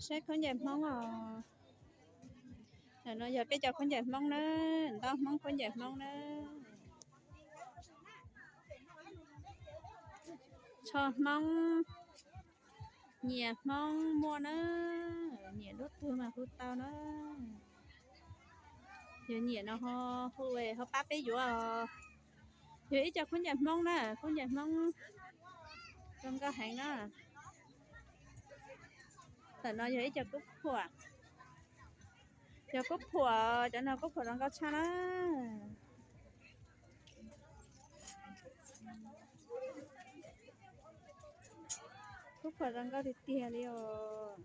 Saib khaub ncaws Hmoob os. Ntawm no yog peb cov khaub ncaws Hmoob na, ntaub Hmoob khaub ncaws Hmoob na. Tsho Hmoob, nyiam Hmoob muaj na, nyiam lub twg mas hu tau na. Yog nyiam no ho hu, ho pab peb yuav. Yog ib co khaub ncaws Hmoob na, khaub ncaws Hmoob zoo nkauj heev na. Ntawm no yog ib co kub phuam, cov kub phuam, cov no kub phuam zoo nkauj tshaj na. Kub phuam zoo nkauj tiag tiag li os.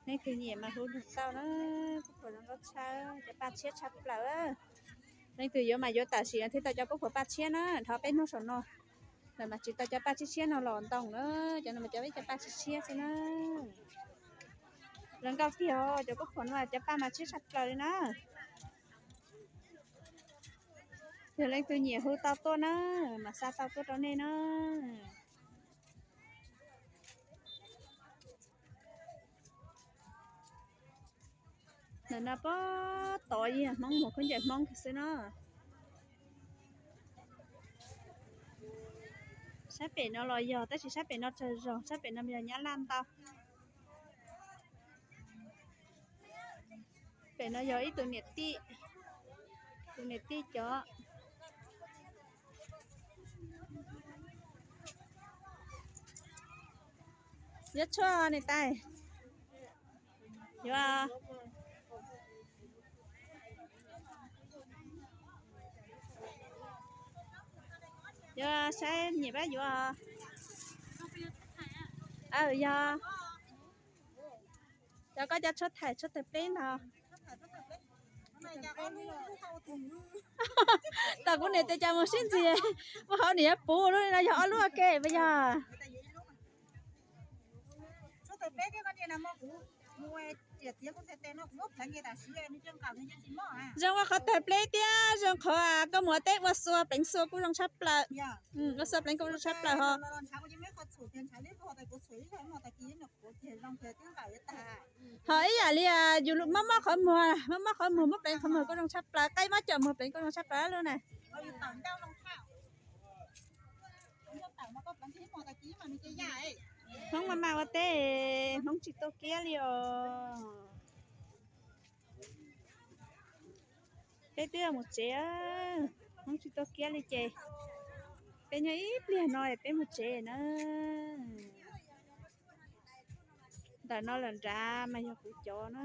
Leej twg nyiam mas hu lug tau na, kub phuam zoo nkauj tshaj, cov paj tshiab tshaj plaws. Leej twg yuav mas yuav tam sim no thiaj tau cov kub phuam paj tshiab na, thov peb hnub saum no lawm mas tsis tau cov paj tshiab tshiab no los ntoo na, cov no mas cov peb cov paj tshiab tshiab xwb na. Zoo nkauj tiag, cov kub phuam no cov paj mas tshiab tshaj plaws li na. Yog leej twg nyiam hu tau tuaj na, mas xa tau tuaj rau nej na. Ntawm no pob tod yog Hmoob muag khaub ncaws Hmoob xwb na. Sab pem no los yog, tab sis sab pem no tsawg zog, sab pem no yog Nyab Laj ntau. Pem no yog ib tug niam tij, tus niam tij cov. Yuav tshuaj niam tais? Yuav, yuav saib nyiam pab yuav. Aw, yog. Cov koj cov tshuaj thaim tshuaj tawg pleb ntag. Tam kuv niam tias cas mus sib ntxig, muaj hauv niam yuav puv lub no yog ob lub ua ke mas yog. Zoo ua qhov tawg pleb thiab zoo qhov koj mus ua teb ua xua pleev xua kuj zoo tshaj plaws. Ua xua pleev kuj zoo tshaj plaws ho. Ho ib yam li yus mob mob qhov muag, mob mob qhov muag muab pleev qhov muag kuj zoo tshaj plaws, qaib mob cov muag pleev kuj zoo tshaj plaws lub na. Hmoob maj maj ua teb, Hmoob tsis tu kiab li os. Peb twb mus tsev, Hmoob tsis tu kiab li ces peb nyob ib pliag no peb mus tsev na. Ntawm no lawm nrad mas yog kuv cov na.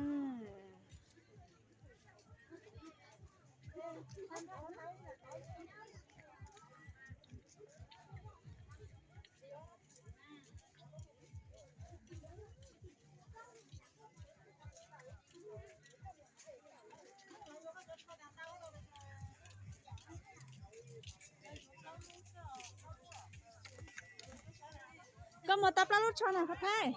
Koj muag tau plaub lub tsho na Pov Thaib?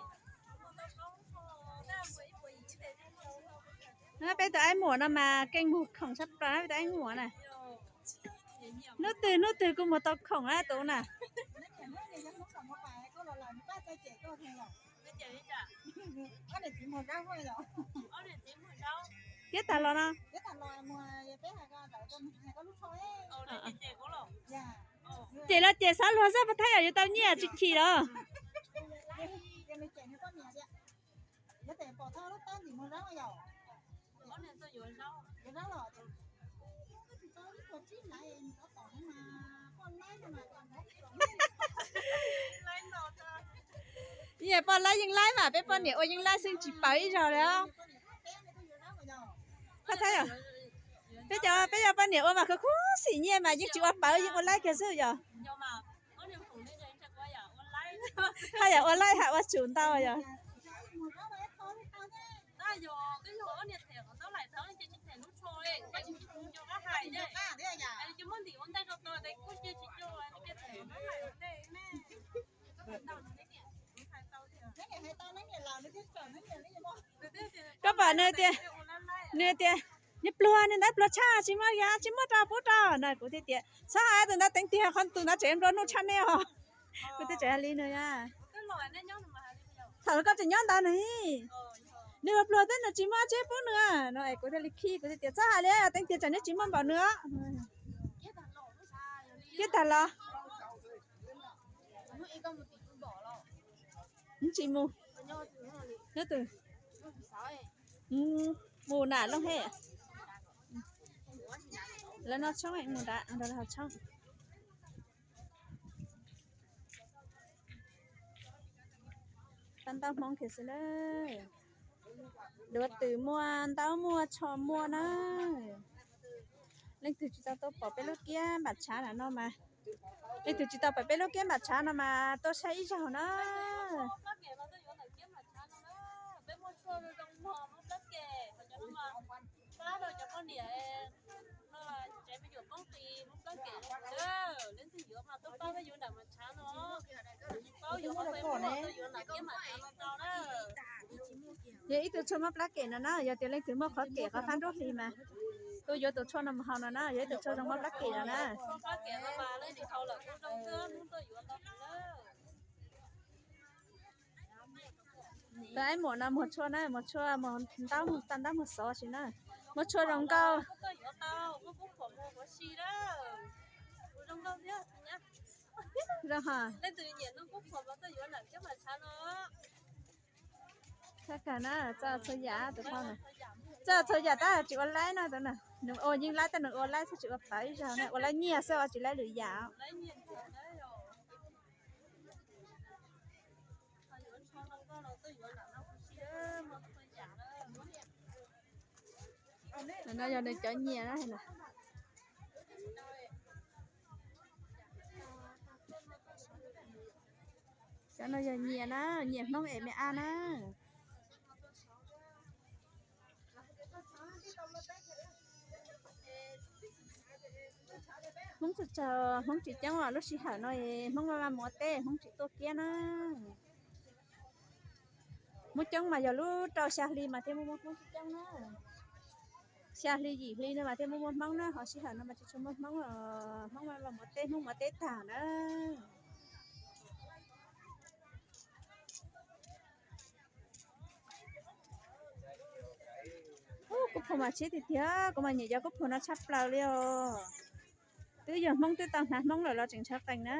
Peb tus aib muam no mas keej muag khoom tshaj plaws, peb tus aib muam na. Hnub twg hnub twg kuj muag tau khoom na tus na. Tiab tas los no. Ces los ces xav luag zaj Pov Thaib yog yuav tau nyiaj tsis chim los. Poj laib yeej laib mas, peb poj niam ua yeej laib xwb tsis pawv ib zaug li. Peb cov, peb cov poj niam ua mas khuv xim nyiaj mas yeej tsis ua pawv, yeej ua laib kiag xwb yog. Haj yam ua laib haj ua tsum ntau yog. Koj pom nws tias, nws tias, nws pluag, nws ntawd pluag tshaj, tsis muaj, tsis muaj rau pub rau na. Kuv thiaj tias txhob hais, tus ntawd teev tiag, qhov tus ntawd tseem nplua nuj tshaj nej os. Kuv twb tseem hais li nws na. Thaum koj tseem nyob ntawd nws, nws ua pluag thiab nws tsis muaj dab tsi pub nws no es kuv thiaj li khib, kuv thiaj tias txhob hais li, teev tias tsam neb tsis muaj npaum nws os. Kiab tag los. Tsis mus. Nyob twg? Mus nram Looj Hej. Lawv noj tshoob, mus nram lawv haus tshoob. Pab ntaub Hmoob kiag xwb na. Duav twm muaj, ntaub muaj, tsho muaj na. Leej twg tsis tau tuaj pom peb lub kiab npam tshav no mas, leej twg tsis tau pom peb lub kiab npam tshav no mas tuaj saib ib zaug na. Yog ib tug tshuaj mob plab kem no na, yog tias leej twg muaj qhov kem qhov fab nruab hlis mas tuaj yuav tus tshuaj no mus haus no na, yog ib tug tshuaj zoo mob plab kem no na. Tus aib muam no muag tshuaj na, muag tshuaj, muag ntaub, muag tag ntaub muag xov si na. Muag tshuaj zoo nkauj. Zoo ha. Txhob kawg na, txawj txhua yam tus phauj no. Txawj txhua yam tab tsis ua laib no tus na. Nws ua yeej laib tab nws ua laib xwb tsis ua pawv ib zaug na, ua laib nyiaj xwb ua tsis laib lwm yam. No yog nws cov nyias na. Cov no yog nyias na, nyias Hmoob es me ab na. Hmoob tsaug tsaug, Hmoob tsis coob os, lub sij hawm no Hmoob maj maj mus ua teb, Hmoob tsis tuaj kiab na. Hmoob coob mas yog lub rau xya hli mas thiaj muaj muaj Hmoob coob coob na. Xya hli yim hli no mas thiaj muaj muaj Hmoob na, ho sij hawm no mas tsis tshua muaj Hmoob os, Hmoob maj maj mus ua teb, Hmoob mus ua teb tag na. Ub, kuv phuam mas tshiab tiag tiag, kuv mas nyiam cov kuv phuam no tshaj plaws li os. Twb yog Hmoob twb tau hnav Hmoob lawm los tseem ntshaw qees na.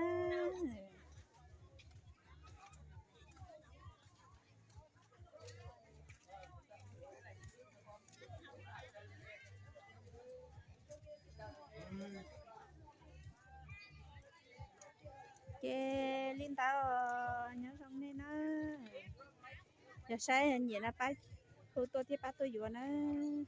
Ces li ntawd, nyob zoo nej na. Yog saib nyiam no pab hu tuaj thiab pab tuaj yuav nawb.